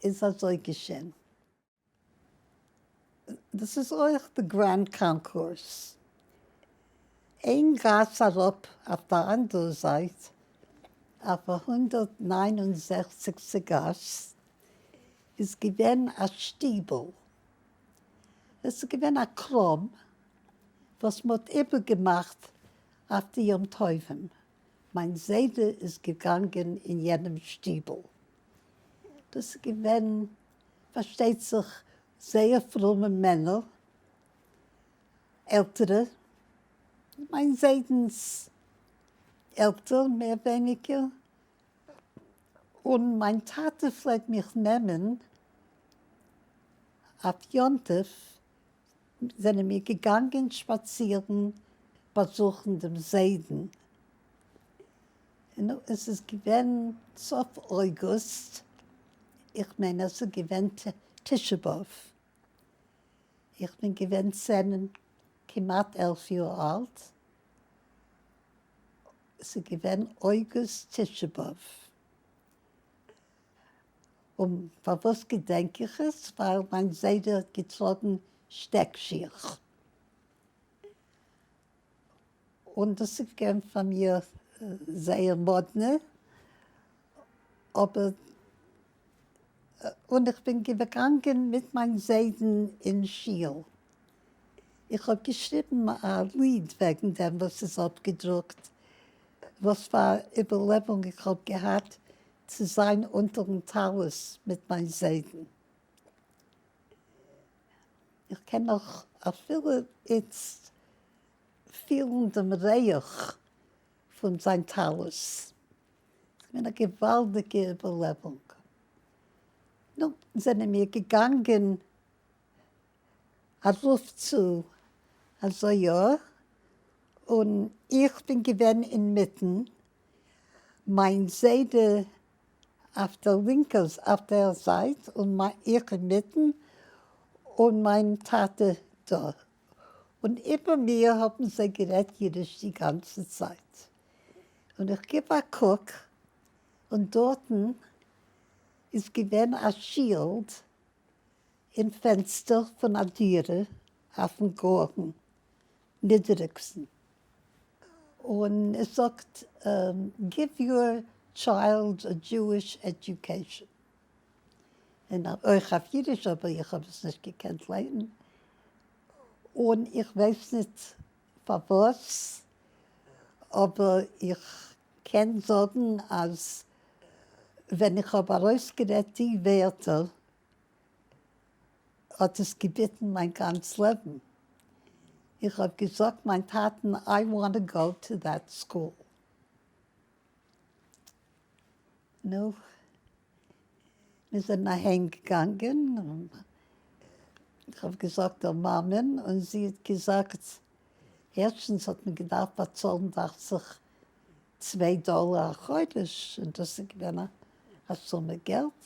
איז אזוי געשען. דאס איז אויך די Grand Concourse. איין גאס אראפ אויף די אנדערע זייט, אויף 169 גאס, איז געווען א שטיבל. עס איז געווען א קראם וואס מען האט איבערגעמאכט אויף די יום טובים. מיין זיידע איז געגאנגען אין יענעם שטיבל. דאס איז געווען פארשטייט זיך זייער פרומע מענער, עלטערע, מיין זיידנ'ס עלטער מער ווייניגער, און מיין טאטע פלעגט מיך נעמען אויף יום טוב, זענען מיר געגאנגען שפאצירן באזוכן דעם זיידן, און עס איז געווען סוף אויגוסט, איך מיין אז ס'איז געווען תשעה באב, איך בין געווען 10 כמעט 11 יאר אלט, ס'איז געווען אויגוסט תשעה באב, און פארוואס געדענק איך עס? ווייל מיין זיידע האט געטראגן שטעק שיך. און דאס איז געווען פאר מיר זייער מאדנע, אבער און איך בין געגאנגען מיט מיין זיידן אין שיל. איך האב געשריבן א ליד וועגן דעם וואס איז אפגעדרוקט, וואס פאר איבערלעבונג איך האב געהאט צו זיין אונטערן טלית מיט מיין זיידן. איך קען נאך אפילו איצט פילן דעם ריח פון זיין טלית. ס'איז געווען א געוואלדיגע איבערלעבונג. נו, זענען מיר געגאנגען ארויף צו אזוי יא, און איך בין געווען אינמיטן, מיין זיידע אויף דער לינקער אויף דער זייט און איך אינמיטן און מיין טאטע דא, און איבער מיר האבן זיי גערעדט אידיש די גאנצע צייט, און איך גיב א קוק און דארטן איז געווען א שילד אין פענסטער פון א דירה אויפן גארן נידעריגסטן, און עס זאגט give your child a Jewish education, און אויך אויף אידיש אבער איך האב עס נישט געקענט ליינען, און איך ווייס ניט פארוואס אבער איך קען זאגן אז ווען איך האב ארויסגערעדט די ווערטער האט עס געביטן מיין גאנץ לעבן. איך האב געזאגט מיין טאטן I want to go to that school. נו, מיר זענען אהיים געגאנגען, איך האב געזאגט דער מאמען און זי האט געזאגט, ערשטנס האט מען געדארפט באצאלן דאכט זיך 2 דאלער א חודש, און דאס איז געווען א סומע געלט.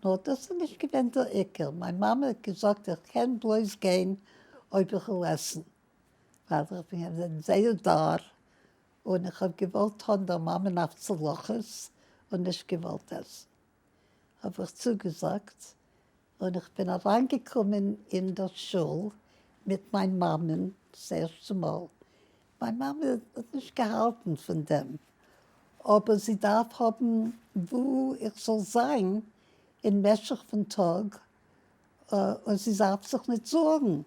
נאר דאס איז נישט געווען דער עיקר, מיין מאמע האט געזאגט איך קען בלויז גיין אויב איך וויל עסן, ווייל איך בין געווען זייער דאר און איך האב געוואלט טון דער מאמען אויף צלחות און נישט געוואלט עסן. האב איך צוגעזאגט און איך בין אריינגעקומען אין דער שול מיט מיין מאמען דאס ערשטע מאל. מיין מאמע האט נישט געהאלטן פון דעם, אבער זי דארף האבן וואו איך זאל זיין אין משך פון טאג, און זי דארף זיך ניט זארגן.